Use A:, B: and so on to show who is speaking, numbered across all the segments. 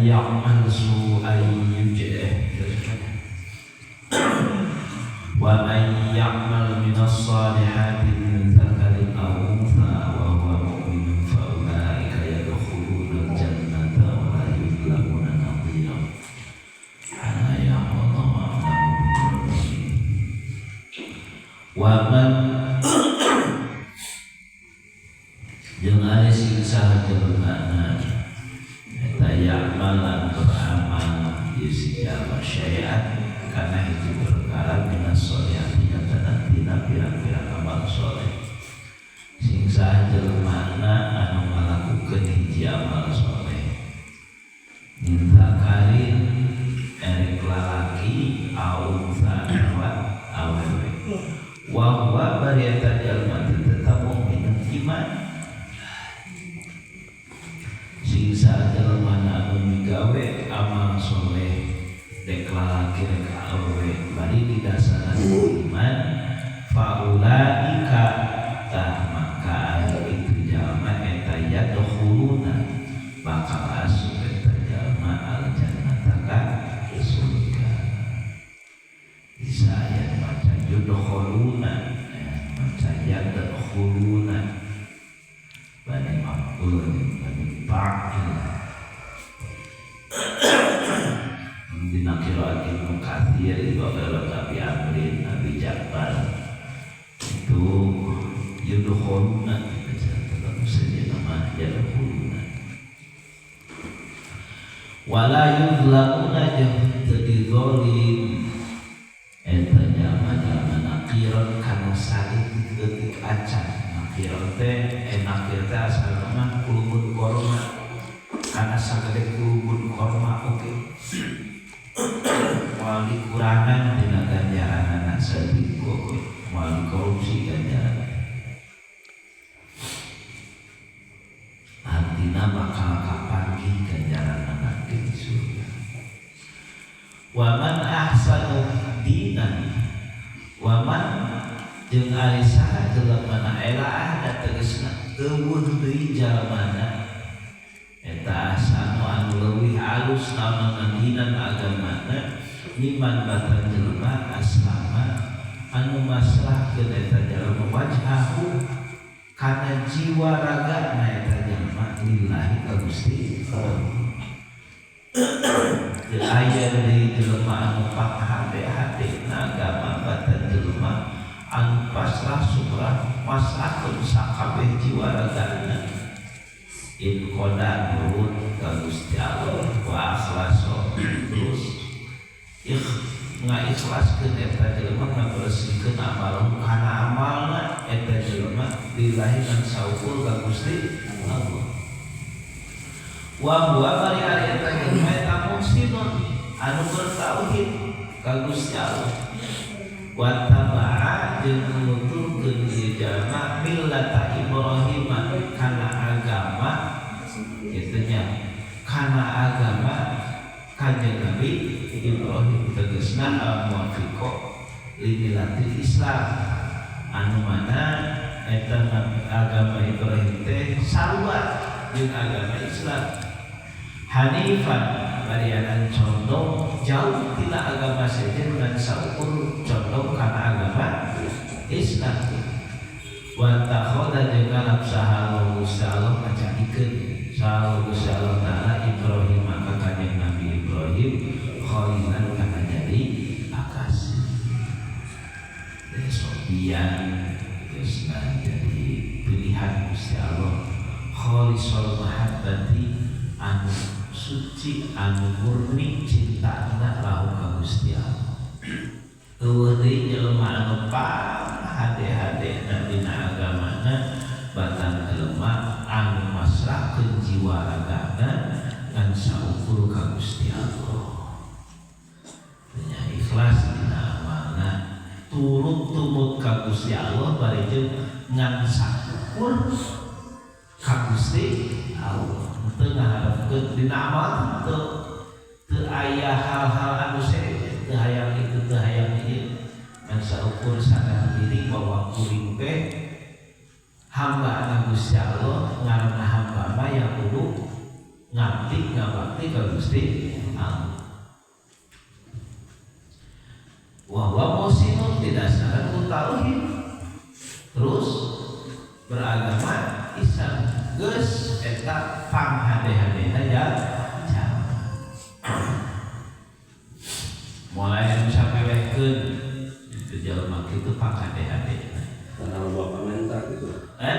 A: Man ya'mal su'an yujzah wa man ya'mal minas salihati min dzakarin aw untha wa huwa mu'minun fa ulaika yadkhuluna al-jannata wa la yudhlamuna nadhira. Ya Allah, wa man jeung ari sing saha jelema eta ya'malan beramal ieu si jalma syai'an kana hiji perkara minas sholihati nyatana tina pirang-pirang amal soleh. Sing saha jelemana anu ngalakukeun hiji amal soleh min zakarin erek lalaki au unsa atawa awewe wa huwa bari eta jalma teh tetap mukmin iman. Sing saha jelemana anu migawe amal soleh dek lalaki rek awewe bari didasaran ku iman faulaika tah maka anu itu jalma eta yadkhuluna bakal asup eta jalma al jannata ka surga. Bisa aya maca yudkhuluna, maca yadkhuluna bani maf'ul bani fa'il. Dina qiraat Ibnu Katsir itu adalah Abi Amrin Abi Ja'far itu yudkhuluna tetap saja nama yadkhuluna wala yudlamuna jeung teu dizolim eta jalma-jalma nakiron kana saeutik leutik acan. Nakiron teh nakir teh asalna mah kulubun korma kana sagede kulubun korma oge moal dikurangan dina ganjaranana saeutik oge moal dikorupsi ganjaran artina bakal kapanggih ganjaranana di surga. Wa man ahsanu dinan wa man jeung ari saha jelemana elaah da tegasna eueuh deui jalmana eta ahsanu anu leuwih alus naonna dinan agamana miman batan jelema aslama anu masrahkeun eta jalma wajhahu kana jiwa ragana eta jalma lillahi ka Gusti Allah. Teu aya deui jelema anu panghade-hade na agama batan jelema anu pasrah sumrah masrahkeun sakabeh jiwa ragana in qada nurut ka Gusti Allah wa akhlaso terus ngaikhlaskeun eta jelema ngabersihkeun amalan kana amalna eta jelema lillahi ngan saukur ka Gusti Allah. Wa huwa bari ari eta jelema eta muhsinun anu bertauhid ka Gusti Allah wa taba'a jeung nuturkeun ieu jalma millata Ibrahim kana agama kitu nya kana agama Kanjeng Nabi Ibrahim tegasna al-muwafiqo limillatil Islam anu mana eta agama Ibrahim teh sarua jeung agama Islam hanifan barianan condong jauh tina agama sejen dan saukur condong kana agama Islam wa takhadha jeung ngalap saha Gusti Allah ngajadikeun saha Gusti Allah Ta'ala Ibrahim maka Kanjeng Nabi Ibrahim khalilan kana jadi akasih sobian tegasna jadi pilihan Gusti Allah khalisal mahabbati anu suci anu murni cintana lahu ka Gusti Allah. Eueuh deui jelema anu panghade-hadena dina agamana batan jelema anu masrahkeun jiwa ragana ngan saukur ka Gusti Allah. Nya ikhlas dina amalna turut tumut ka Gusti Allah bari jeung ngan saukur ka Gusti Allah. Teu ngaharepkeun dina amal teu teu aya hal-hal anu sejen teu hayang itu teu hayang ieu ngan saukur sadar diri bahwa kuring teh hamba anak Gusti Allah ngaranna hamba mah yang kudu Ngabdi ngabakti ka Gusti Allah. Wa huwa muhsinun didasarkan ku tauhid. Terus beragama Islam geus eta panghade-hadena jalma. Mulai nu sapelehkeun itu jalma kitu panghade-hadena.
B: Karena loba pamenta gitu.
A: Eh?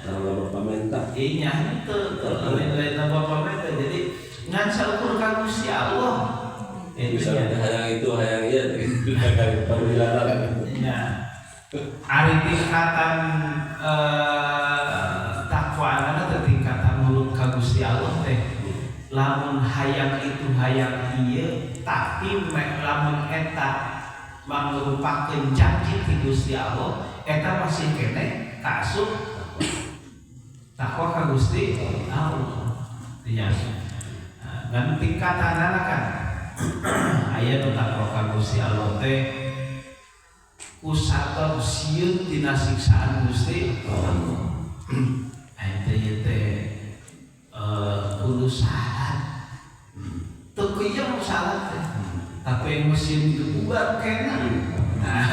B: Karena loba pamenta.
A: Iya henteu lain-lain loba pamenta jadi ngan saukur ka Gusti Allah.
B: Misalnya hayang itu hayang ieu gitu panggilan.
A: Ya. Ari tingkatan takwaanana teh tingkatan nurut ka Gusti Allah teh. Lamun hayang itu hayang ieu tapi lamun eta mangrupakeun janji ti Gusti Allah eta masih keneh kaasup takwa ka Gusti Allah. Nya. Ngan tingkatanana kan aya nu takwa ka Gusti Allah teh ku sabab sieun tina siksaan Gusti Allah. Aya teh ieu teh kudu salat. Teu kuyang salat teh. Tapi mesin dibubar kena. Nah,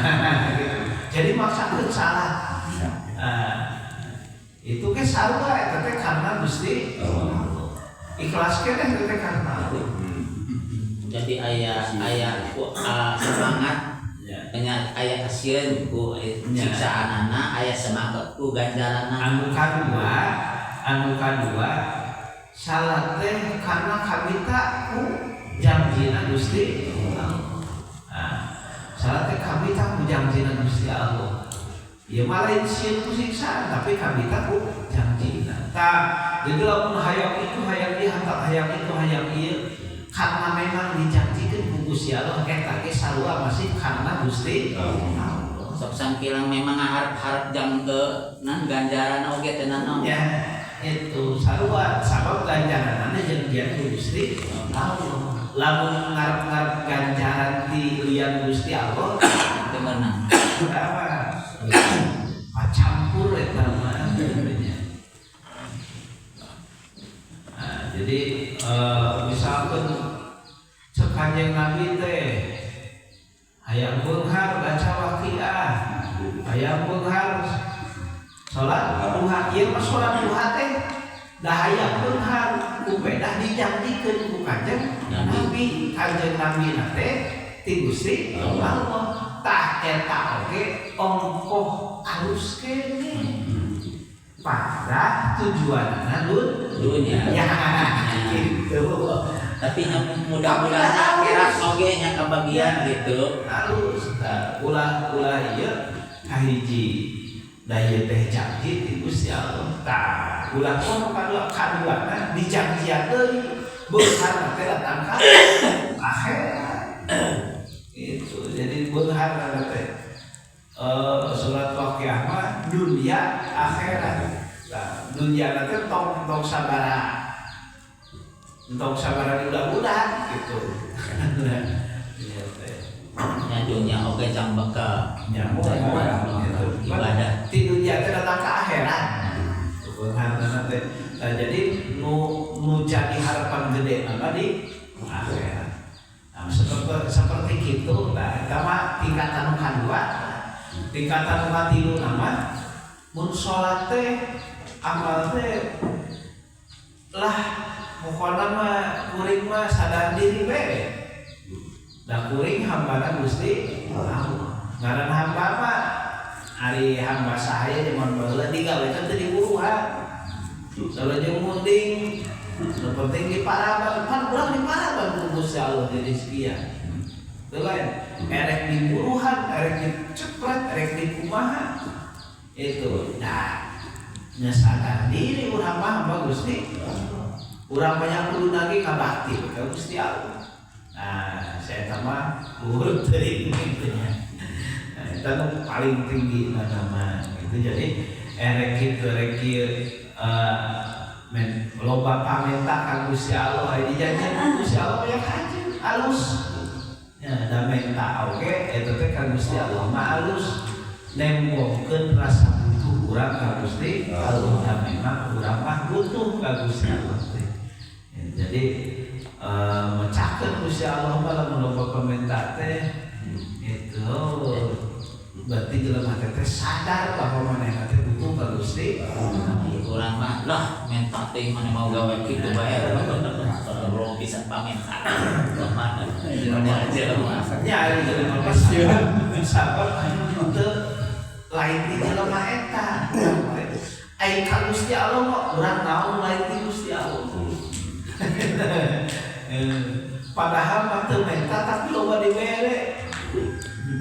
A: gitu. Jadi maksakeun salat. Itu ke sarua eta teh karena Gusti Allah. Ikhlas keneh teh karena Allah.
C: Jadi aya aya ku semangat
A: Ya.
C: nya aya kasieun ku siksaanana aya semangat ku ganjaranana.
A: Anu kadua salat teh karena kabita ku janjina Gusti Allah. Nah, salat teh kabita ku janjina Gusti Allah. Ya mah lain sieun ku siksaan tapi kabita ku janjina. Tah, jadi lamun hayang itu hayang ieu hayang itu hayang ieu karena memang dijanjikeun ku Gusti Allah eta ge sarua masih karena Gusti Allah.
C: Sok sangkilang memang ngaharep-harep jang nan ganjaran oge teh naon.
A: Ya, itu sarua sabab ganjaranana janjian ku Gusti Allah. Lamun ngarep-ngarep ganjaran ti lian Gusti Allah
C: teu meunang.
A: Apa? Campur eta mah. Nah, jadi misalkan cek Kanjeng Nabi teh hayang beunghar baca waqiah, hayang beunghar salat duha, ieu mah salat duha teh da hayang beunghar ku pedah dijanjikeun ku Kanjeng Nabi. Kanjeng Nabi na teh ti Gusti Allah. Tah eta oge ongkoh alus keneh. Pada tujuanana
C: dunya.
A: Ya, gitu.
C: Tapi mudah-mudahan akhirat oge nya kebagian gitu.
A: Halus ulah ulah ieu kahiji da ieu teh janji ti Gusti Allah. Tah, ulah kono kadua kaduana dijanjian deui beunghar teh datang ka akhirat. Itu jadi beunghar teh surat Waqiah mah dunia akhirat. Nah, dunia teh tong tong sabara. Tong sabara diudah-udah gitu. Iya teh.
C: Nya dunya oge jang bekal.
A: Nya gitu.
C: Ibadah.
A: Ti dunia teh datang ka akhirat. Beungharna teh. Nah, jadi nu nu jadi harapan gede nama di akhirat. Nah, seperti gitu. Nah, eta mah tingkatan nu kadua. Tingkatan nu katilu nama mun salat teh amal teh lah pokona mah kuring mah sadar diri we. Da kuring hambana Gusti Allah. Ngaran hamba mah ari hamba sahaya jaman baheula digawe teh teu diburuhan. Salajeng munding nu penting diparaban, pan urang diparaban ku Gusti Allah di rezekian. Teu lain erek diburuhan, erek dicepret, erek dikumaha. Itu. Nah, nya sadar diri urang mah hamba Gusti. Urang banyak kudu nagih kabakti ka Gusti Allah. Nah, saya mah luhur teuing gitu nya. Nah, eta nu paling tinggi nama gitu. Jadi erek kitu erek kieu men loba pamenta ka Gusti Allah, aya dijanjian ku Gusti Allah banyak haji alus. Ya, da menta oge eta teh ka Gusti Allah mah alus. Nembongkeun rasa butuh urang ka Gusti Allah, da memang urang mah butuh ka Gusti Allah teh. Gusti Allah mah lamun loba pamenta teh itu berarti jelema teh sadar bahwa manehna teh butuh ka Gusti.
C: Urang mah lah menta teh mana mau gawe kitu bae. Belum bisa pamenta. Mana jelema.
A: Nya ari jelema mah sabab teu lain ti jelema eta. Ai ka Gusti Allah mah urang naon lain ti Gusti Allah. Padahal mah teu menta tapi loba dibere.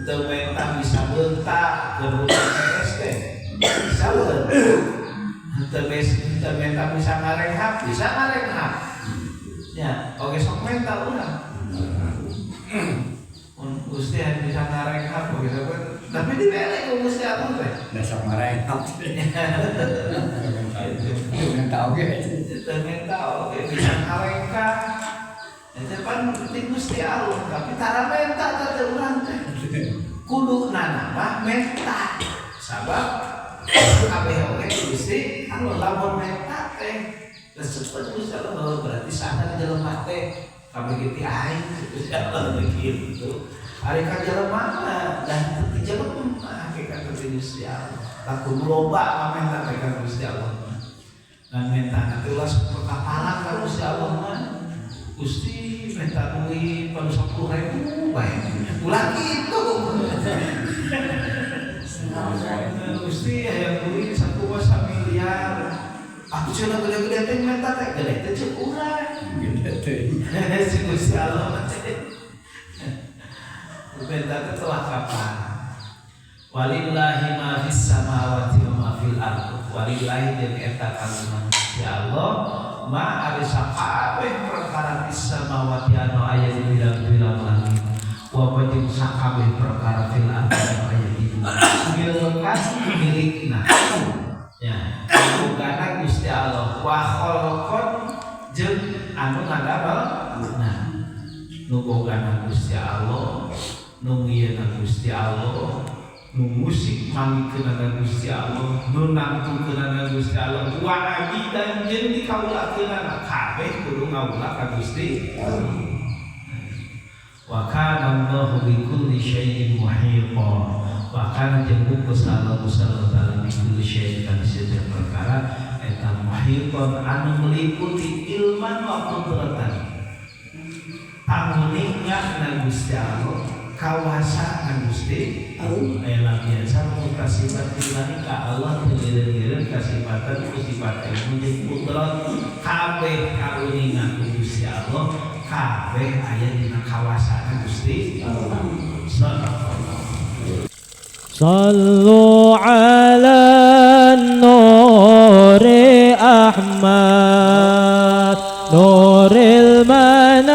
A: Teu menta bisa beunta keur PS teh. Bisa beunta. Teu menta bisa ngarenghap, bisa ngarenghap. Ya, oge sok menta urang. Mun Gusti bisa ngarenghap oge sok tapi dibere ku Gusti Allah teh.
D: Da sok ngarenghap. Menta oge.
A: Teu menta oge bisa ngarengkah. Eta pan ti Gusti Allah, tapi tara menta teh urang teh. Kuduna mah menta. Sabab kabeh oge Gusti Allah lamun menta teh resep Gusti Allah berarti sadar jelema teh kabeh ge ti aing Gusti Allah kitu. Ari ka jelema mah dan ti jelema hakikat ti Gusti Allah. Tak kudu loba pamenta teh ka Gusti Allah mah. Dan menta teh ulah perkapalan ka Gusti Allah mah. Gusti minta duit pada 10.000 bae. Ulah kitu. Gusti hayang duit 1,1 miliar. Aku cenah gede-gede teh minta teh gede teh ceuk urang.
D: Gede teh.
A: Si Gusti Allah teh. Minta teh telah kapan. Walillahi ma fis samawati wa ma fil ardh. Walillahi jeung eta kagungan Gusti Allah ma ari sakabeh perkara fis samawati anu aya di pirang-pirang langit wa jeung sakabeh perkara fil ardh anu aya di bumi milkan milikna ya bogana Gusti Allah wa khalaqan jeung anu ngadamel nah nu bogana Gusti Allah nu ngieuna Gusti Allah nu musik mangikeunana Gusti Allah nu nangtukeunana Gusti Allah wa abidan jeung dikaulakeunana kabeh kudu ngaula ka Gusti Allah. Wa kana Allahu bi kulli syai'in muhita. Wa kana jeung bungkus Allah taala bi kulli syai'in kana setiap perkara eta muhitan anu meliputi ilman wa qudratan. Panguninga na Gusti Allah kawasa na Gusti Allah aya biasa mutasibat billahi ka Allah teu kasifatan ku sifat ilmu jeung kudrat kabeh kauninga ku Gusti Allah kabeh aya dina kawasana Gusti Allah.
E: Sallu ala nuri Ahmad nuril manal